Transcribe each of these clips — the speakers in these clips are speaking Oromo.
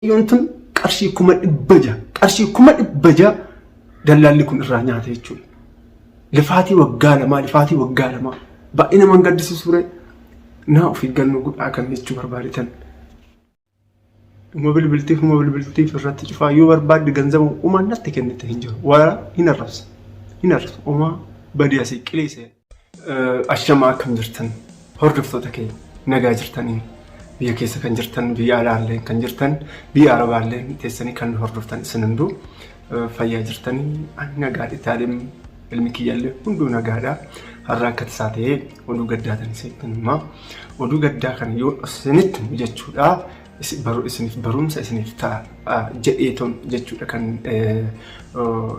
Yoon tun qarshii 600,000, qarshii 600,000 dallaalli kun irraa nyaate jechuudha. Lifaatii waggaa lamaa, lifaatii waggaa lamaa baay'ee nama hin gaddisiisu ture. Naa of eeggannoo godhaa kan jechuu barbaadetan. Uma bilbiltiif, uma bilbiltiif irratti cufaa yoo barbaadde ganzaba umaan natti kennite hin jiru. Wara hin arrabsa. Hin arrabsa. Umaa badii asii qileesse. Ashamaa, akkam jirtan hordoftoota keenya? Nagaa jirtanii? Biyya keessa kan jirtan, biyya alaallee kan jirtan, biyya arabaallee teessanii kan hordoftan, isin hunduu fayyaa jirtanii? Ani nagaa, itaalim ilmi kiyyallee hunduu nagaadha. Har'a akka tasaa ta'ee oduu gaddaa tan isinitti himaa. Oduu gaddaa kana yoo isinitti himu jechuudha, isiniif barumsa isiniif ta'a jedheeton jechuudha kan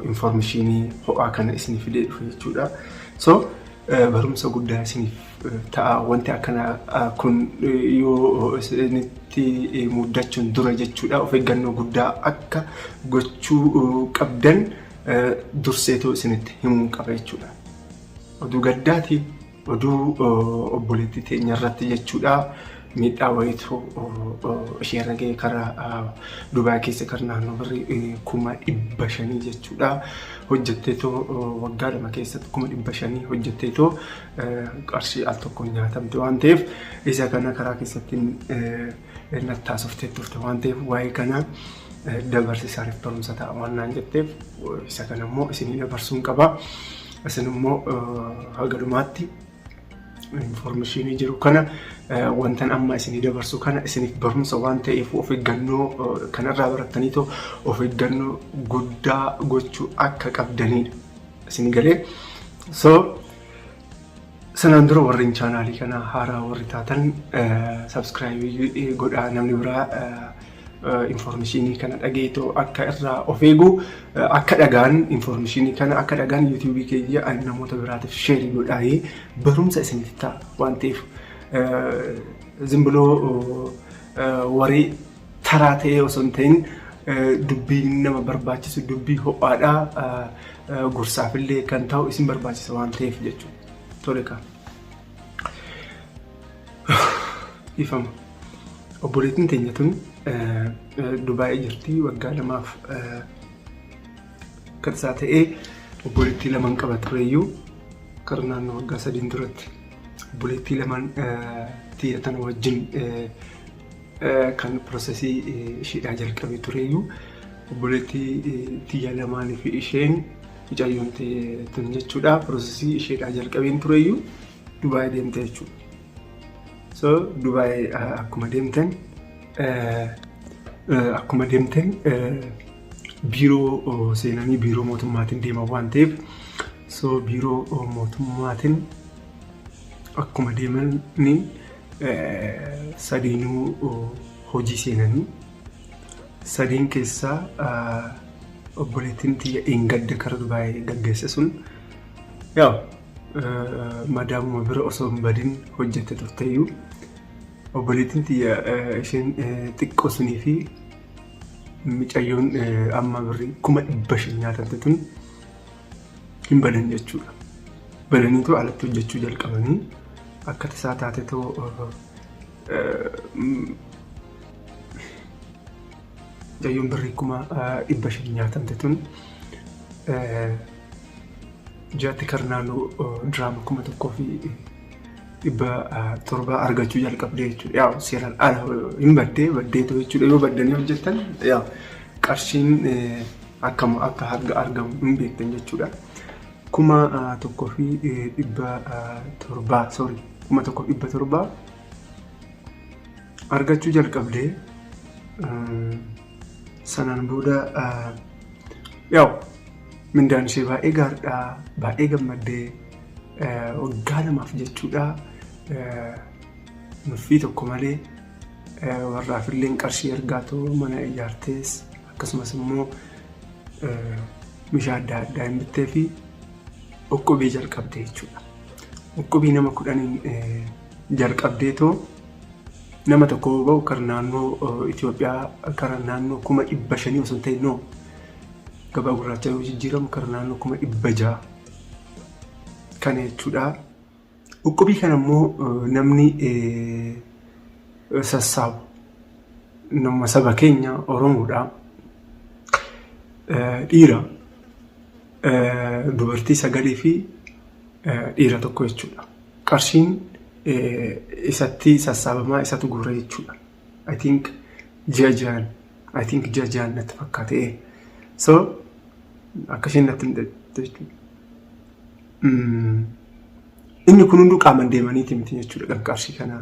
information ho'aa kana isiniif fidee dhufe jechuudha. So barumsa guddaa isiniif ta'a wanti akkana kun yoo isinitti muddachuun dura jechuudha, of eeggannoo guddaa akka gochuu qabdan durseetoo isinitti himuu qaba jechuudha. Oduu gaddaati, oduu obboleettii teenya irratti jechuudha. Miidhaa wayiitu ishee irra ga'e karaa Dubaay keessa, kan naannoo birrii 500,000 jechuudha. Hojjetteetoo waggaa 2 keessatti 500,000 hojjetteetoo qarshii al tokkoon nyaatamte waan ta'eef, isa kana karaa keessatti nattaasoftee turte waan ta'eef, waa'ee kana dabarsi isaaniif barumsa ta'a waan naan jetteef, isa kana immoo isinii dabarsuun qaba. Isin immoo haga dhumaatti information jiru kana, wantan amma isinii dabarsu kana, isiniif barumsa waan ta'eef, of eeggannoo kanarraa barattaniitoo of eeggannoo guddaa gochuu akka qabdanidha. Isin galee? So sanaan dura warreen chaanaalii kana haaraa warri taatan subscribe godhaa. Namni biraa information kana dhageetoo akka irraa of eegu akka dhagaan, information kana akka dhagaan, yuutuubii keenya namoota biraatiif share godhaayee barumsa isiniif ta'a waan ta'eef, zimbiloo warii taraa ta'ee osoo hin ta'in, dubbii nama barbaachisu, dubbii ho'aadhaa, gorsaafillee kan ta'u isin barbaachisa waan ta'eef jechuudha. Tole kaa. Ifama. Obboleettiin teenya tun Dubaayii jirti waggaa 2f. Akka tasaa ta'ee obboleettii laman qaba tureyyuu, kara naannoo waggaa 3n duratti obboleettii laman tiyya tana wajjin kan process isheedhaa jalqabee tureyyuu, obboleettii tiyya lamaanii fi isheen mucayyoon tun jechuudha process isheedhaa jalqabeen tureyyuu Dubaayii deemte jechuudha. So Dubaayii akkuma deemteen biiroo seenanii, biiroo mootummaatiin deeman waan ta'eef, so biiroo mootummaatiin akkuma deemanii sadiinuu hojii seenanii, sadiin keessaa obboleettiin tiyya dheengadda kara Dubaayii gaggeesse sun yaa madaamuma bira osoo hin badin hojjette turteeyyuu, obboleettiin tiyya isheen xiqqoo sunii fi micayyoon amma birrii 500,000 nyaatamte tun hin badan jechuudha. Badaniitu alatti hojjechuu jalqabanii, akka tasaa taatetoo mucayyoon birrii 500,000 nyaatamte tun ji'atti kar naannoo diraama 1700 argachuu jalqabdee jechuudha. Yaa seeraan ala hin baddee baddeetu jechuudha. Yoo baddanii hojjettan yaa qarshiin akkam akka argamu hin beektan jechuudha. 1700, sorry, 1700 argachuu jalqabdee. Sanaan booda yaa mindaan ishee baay'ee gaariidha, baay'ee gammaddee waggaa 2f jechuudha nuffii tokko malee warraafillee qarshii ergaatoo mana ijaartees, akkasumas immoo meeshaa adda addaa hin bittee fi uqqubii jalqabde jechuudha. Uqqubii nama 10n jalqabdeetoo nama tokko ba'u kara naannoo Itoophiyaa kara naannoo 500,000 osoo hin ta'in, noo gabaa gurraacha yoo jijjiiramu kara naannoo 600,000 kana jechuudha. Uqqubii kana immoo namni sassaabu Nama saba keenya Oromoodha. Dhiira dubartii sagalii fi dhiira tokko jechuudha. Qarshiin isatti sassaabamaa isatu guura jechuudha. I think ji'a ji'aan, I think ji'a ji'aan natti fakkaate. So akkasiin natti mul'ate jechuudha. Inni kun hunduu qaamaan deemaniiti miti jechuudha kan qarshii kana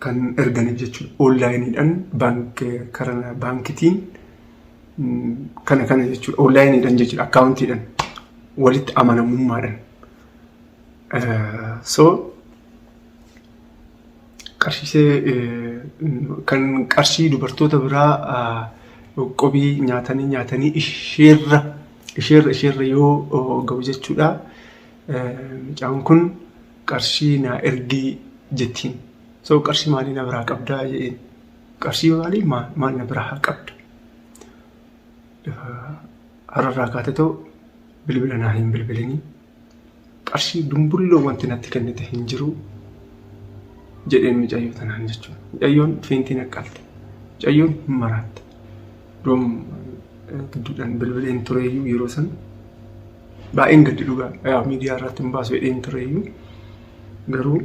kan erganiif jechuudha. Onlineiidhaan karaa baankitiin kana kana jechuudha. Onlineiidhaan jechuudha. Accountiidhaan walitti amanamummaadhaan. So qarshiisee kan qarshii dubartoota biraa qobii nyaatanii nyaatanii isheerra isheerra isheerra yoo ga'u jechuudha. Mucaan kun qarshii naa ergii jettiin. So qarshii maalii na biraa qabdaa jedheen. Qarshii maalii maal na biraa haa qabda? Har'arraa kaate ta'u bilbila naa hin bilbilinii. Qarshii dumbulloo wanti natti kennite hin jiru jedheen mucayyoo tanaan jechuudha. Mucayyoon feentii naqqalte. Mucayyoon hin maraatte. Doom gidduudhaan bilbileen tureeyyuu yeroo san baay'een gaddi dhugaa. Yaa, miidiyaa irratti hin baasu jedheen tureeyyuu, garuu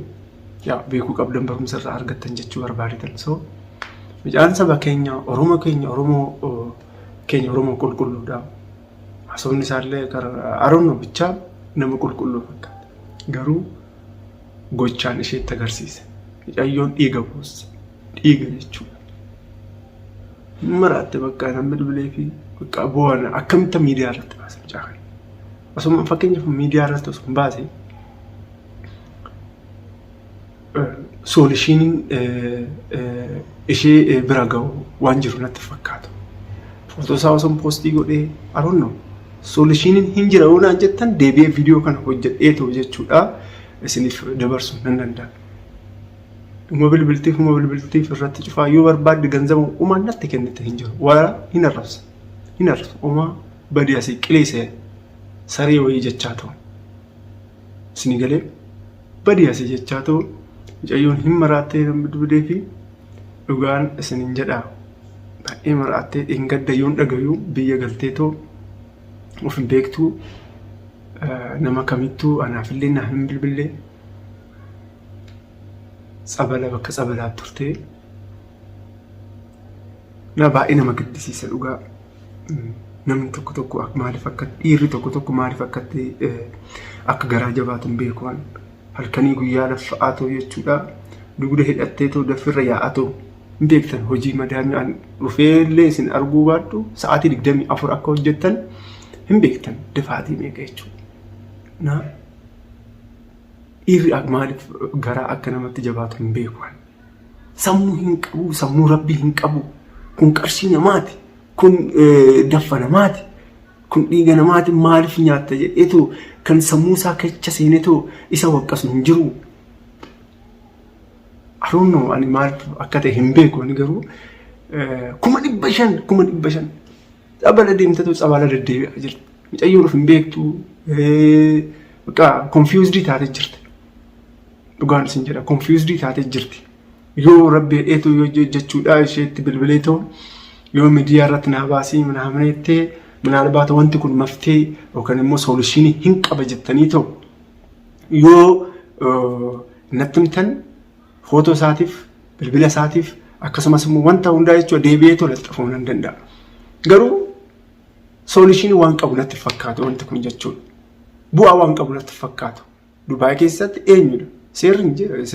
yaa beekuu qabdan, barumsa irraa argattan jechuu barbaadetan. So mucaan saba keenya Oromoo keenya, Oromoo keenya, Oromoo qulqulluudha. Haasofni isaallee aroonno bichaa nama qulqulluu fakkaata. Garuu gochaan isheetti agarsiise. Mucayyoon dhiiga boosse. Dhiiga jechuudha. Maraatte bakka namni bilbilee fi bakka bu'aan akkamitti miidiyaa irratti baase mucaa kana? Osoo fakkeenyaaf miidiyaa irratti osoo hin baase, solutioniin ishee bira ga'u waan jiru natti fakkaatu. Footoo isaa osoo post godhee aroonno solutioniin hin jira yoo naan jettan, deebi'ee viidiyoo kana hojjedhee ta'u jechuudha isiniif dabarsuu nan danda'a. Uma bilbiltiif, uma bilbiltiif irratti cufaa yoo barbaadde ganzaba umaan natti kennite hin jiru. Wara hin arrabsa. Hin arrabsa. Umaa badii asii qileessa saree wayii jechaa ta'u. Isinii galee, badii asii jechaa ta'u. Mucayyoon hin maraattee nan bilbilee fi dhugaan isiniin jedhaa. Baay'ee maraattee. Dheengadda yoon dhagayuu biyya galtee too of hin beektuu, nama kamittuu anaafillee naa hin bilbillee, tsabala bakka tsabalaa turtee na baay'ee nama gaddisiisa dhugaa. Namni tokko tokko maaliif akka dhiirri tokko tokko maaliif akkatti akka garaa jabaatu hin beeku. Halkanii guyyaa laffa'aa ta'u jechuudha. Dugda hidhattee ta'u daffirra yaa'aa ta'u hin beektan. Hojii madaamii an dhufeellee isin arguu baadhu sa'aatii 24 akka hojjettan hin beektan, dafaatii meeqa jechuudha. Na dhiirri maaliif garaa akka namatti jabaatu hin beeku. Sammuu hin qabu, sammuu rabbii hin qabu. Kun qarshii namaati, kun daffa namaati, kun dhiiga namaati, maaliif nyaatta jedheetu kan sammuu isaa keessa seenetu isa waqqasu hin jiru. I don't know, ani maaliif akka ta'e hin beeku. Ani garuu 500,000, 500,000 tsabala deemtetu tsabala deddeebi'aa jirti. Mucayyoon of hin beektu, bakka confused taatee jirti. Dhugaan isin jedha, confused taatee jirti. Yoo rabbi hedheetu yoo jechuudha isheetti bilbilee ta'u, yoo miidiyaa irratti naa baasii minaamin jettee, minaalbaata wanti kun maftee yookaan immoo solution hin qaba jettanii ta'u yoo natti himtan, footoo isaatiif, bilbila isaatiif, akkasumas immoo wanta hundaa jechuudha deebi'ee tola xafuu nan danda'a. Garuu solution waan qabu natti fakkaatu wanti kun jechuudha. Bu'aa waan qabu natti fakkaatu. Dubaay keessatti eenyudha? Seerri hin jiru.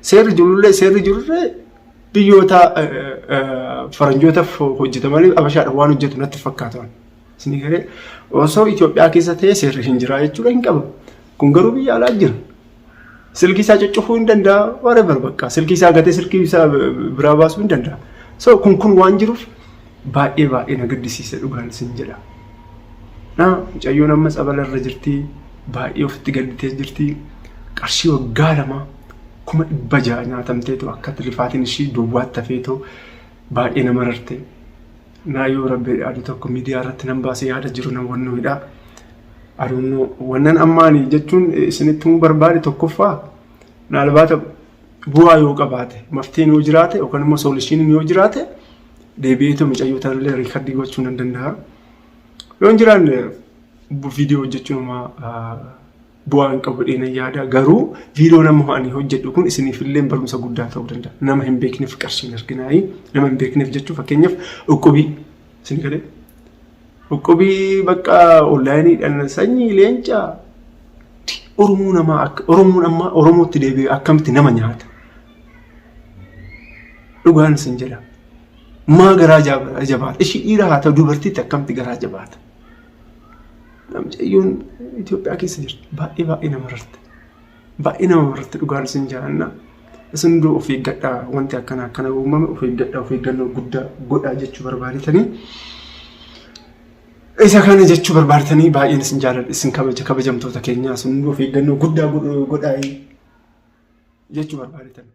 Seerri jirullee, seerri jirullee biyyoota faranjootaaf hojjetamanii abashaadhaan waan hojjetu natti fakkaatu. Isin galee, osoo Itoophiyaa keessa ta'ee seerri hin jiraa jechuudha, hin qabu. Kun garuu biyya alaa jira. Silkii isaa cuccufuu hin danda'a, whatever, bakka silkii isaa gatee silkii isaa biraa baasuu hin danda'a. So kun waan jiruuf baay'ee baay'ee na gaddisiisa, dhugaan isin jedha. Na mucayyoon amma tsabala irra jirti, baay'ee ofitti gadditee jirti. Qarshii waggaa 2 600,000 nyaatamteetu akka rifaatiin ishii duwwaatti hafeetoo baay'ee nama rarte. Naa yoo rabbi aduu tokko miidiyaa irratti nan baasee yaada jiru nan wannoodha. Aduunoo wannan ammaanii jechuun isinitti himuu barbaade, tokkoffaa naalbaata Bu'aa yoo qabaate, maftiin yoo jiraate yookaan immoo soolishiniin yoo jiraate deebi'eetoo mucayyoo tanallee riikardii gochuu nan danda'a. Yoo hin jiraanne viidiyoo hojjechuun homaa bu'aa hin qabu jedhee nan yaada. Garuu viidiyoo nama ani hojjedhu kun isiniif illee barumsa guddaa ta'uu danda'a. Nama hin beekneef qarshii hin arginaayi. Nama hin beekneef jechuun fakkeenyaaf uqqubii isin galee. Uqqubii bakka onlaayiniidhaan sanyii leencaa Oromoo namaa akka Oromoon ammaa Oromootti deebi'ee akkamitti nama nyaata. Dhugaan isin jedha. Maa garaa jabaata. Ishii dhiira haa ta'u dubartiitti akkamitti garaa jabaata. Namcayyoon Itoophiyaa keessa jirti. Baay'ee baay'ee nama rarte. Baay'ee nama mararti dhugaan isin jaalanna. Isin hunduu of eeggadhaa wanti akkana akkana uumame of eeggadhaa of eeggannoo guddaa godhaa jechuu barbaadetanii. Isa kana jechuu barbaadetanii baay'een isin jaaladha isin kabaja kabajamtoota keenyaa isin hunduu of eeggannoo guddaa godhaa jechuu barbaadetanii.